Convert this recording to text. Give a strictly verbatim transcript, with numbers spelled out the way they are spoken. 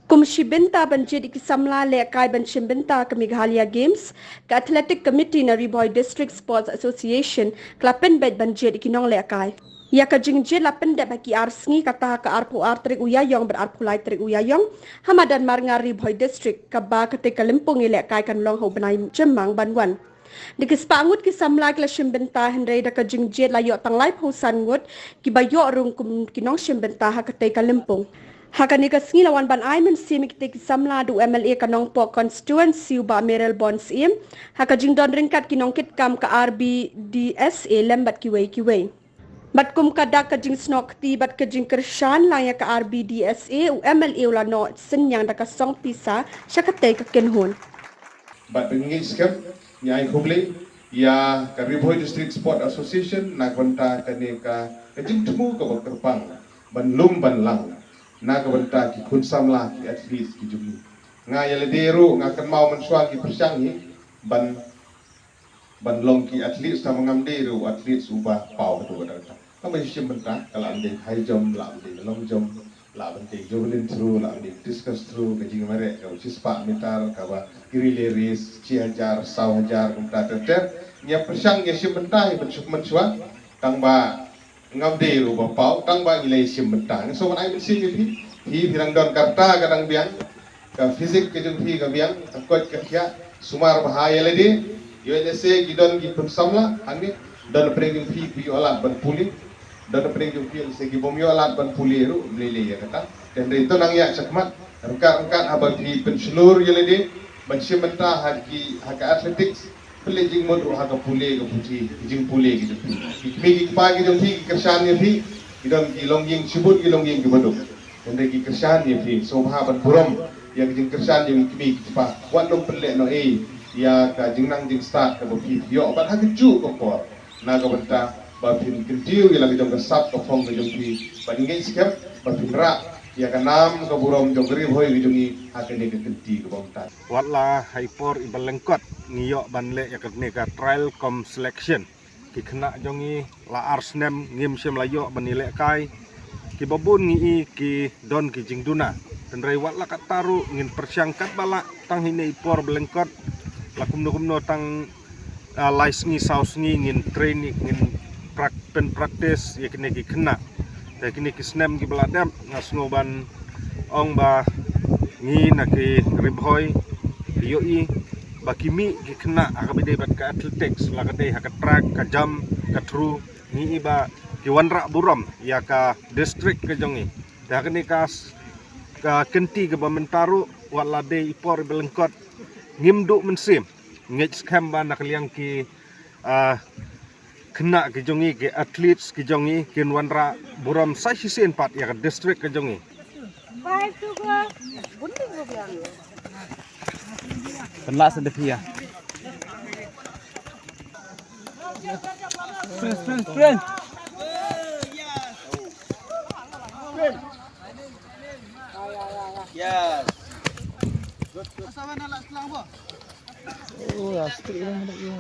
Kum shi bynta ban jied ïa ki samla lehkai ban shim bynta ka Meghalaya Games, ka Athletic Committee na Ri Bhoi District Sports Association ka la pynbeit ban jied ïa ki nonglehkai. Ïa ka jingjied la pyndep ha ki ar sngi, kata ha ka arphew ar tarik u Ïaïong bad arphew lai tarik u Ïaïong ha madan Marngar, Ri Bhoi District, kaba katei ka lympung ïalehkai kan long ha u bnai Jymmang ban wan. Da ki spah ngut ki samla ki la shim bynta, hynrei da ka jingjied la ïoh tang laiphew san ngut kiba ïoh rung kum ki nongshim bynta ha katei ka lympung. Ha kane ka sngi la wan ban ai mynsiem ïa kitei ki samla da u M L A ka Nongpoh constituency, u Bah Mayralborn Syiem, ha ka jingdon ryngkat ki nongkitkam ka R B D S A lem bad kiwei kiwei. Bad kum ka dak ka jingsnoh kti bad ka jingkyrshan lang ïa ka R B D S A, u M L A u la noh synñiang da ka song pisa sha katei ka kynhun. Bad ba ngi ngeit skhem, ngi ai khublei ïa ka Ri Bhoi District Sport Association na ka bynta kane ka, ka jingthmu kaba kyrpang ban lum ban lang na ka bynta ki khun samla, ki athletes ki jong ngi. Nga ïa lade ruh nga kynmaw mynshuwa ngi pyrshang hi ban ban long ki athletes, tang ba ngam dei ruh u athlete uba paw kato ka dang tang. Tang ba shim bynta, ka lah ban dei high jump, lah ban dei long jump, lah ban dei javelin throw, lah ban dei discus throw, ka jingmareh kaba shispah meter, kaba ki relay race, shi hajar, saw hajar, kumta ter ter. Ngi ïa pyrshang, ngi ïa shim bynta hi ban suk mynshuwa, tang ba ngam dei ruh ba paw, tang ba ngi la ïa shim bynta. Ngi sngewbha ban ai mynsiem ïa phi, phi, phi dang don ka rta ka dang biang, ka physique ka jong phi ka biang, ka koit ka khiah, sumar bha ïa lade. Ïoh lehse ki don ki khun samla hangne, don na pdeng jong phi kiba ïoh lad ban pule, don na pdeng jong phi lehse ki bym ïoh lad ban pule ruh, ym lei lei ïa kata. Te hynrei to nang ïaid shakhmat, ryngkat ryngkat haba phi pynshlur ïa lade ban shim bynta ha ki, ha ka athletics, pynleit jingmut ruh ha ka pule ka puthi, ki jingpule ki jong phi. Ki kmie ki kpa ki jong phi ki kyrshan ïa phi, ki don ki longïing shibun, ki longïing kiba duk. Hynrei ki kyrshan ïa phi, sngewbha ban burom ïa ka jingkyrshan jong ki kmie ki kpa. Wat nym pynlehnohei ïa ka jingnang jingstad kaba phi ïoh bad ha kajuh ka por, na ka bynta ba phin kyntiew ïa la ka jong ka sap ka phong ka jong phi, bad ngi ngeit skhem ba phin rah ïa ka nam ka burom jong ka Ri Bhoi ka jong ngi ha kane ka kynti kaba mynta. Wat la ha i por iba lyngkot ngi ïoh ban leh ïa kane ka trial cum selection. Ki khynnah jong ngi la ar snem ngim shym la ïoh ban ïalehkai. Kiba bun ngi i ki don ki jingduna. Hynrei wat la katta ruh ngin pyrshang katba lah tang hine i por ba lyngkot. La kumno kumno tang, ah, lai sngi saw sngi ngin train, ngin prak-, pyn practice ïa kine ki khynnah. Te kine ki snem kiba la dep nga sngew ban ong ba ngi na ki Ri Bhoi ki ïohi ba ki mih ki khynnah ha kaba ïadei bad ka athletics, la ka dei ha ka track, ka jump, ka throw, ngi i ba ki wanrah burom ïa ka district ka jong ngi. Te ha kane ka s-, ka kynti kaba mynta ruh, wat la dei i por iba lyngkot, ngim duh mynsiem. Ngeit skhem ba na ka liang ki, ah, khynnah ki jong ngi, ki athletes ki jong ngi kin wanrah burom sa shisien pat ïa ka district ka jong ngi. Pynlah sa da phi ïa. Sprint, sprint, sprint. Yes. Oh, ya, sprint lang dah, ya.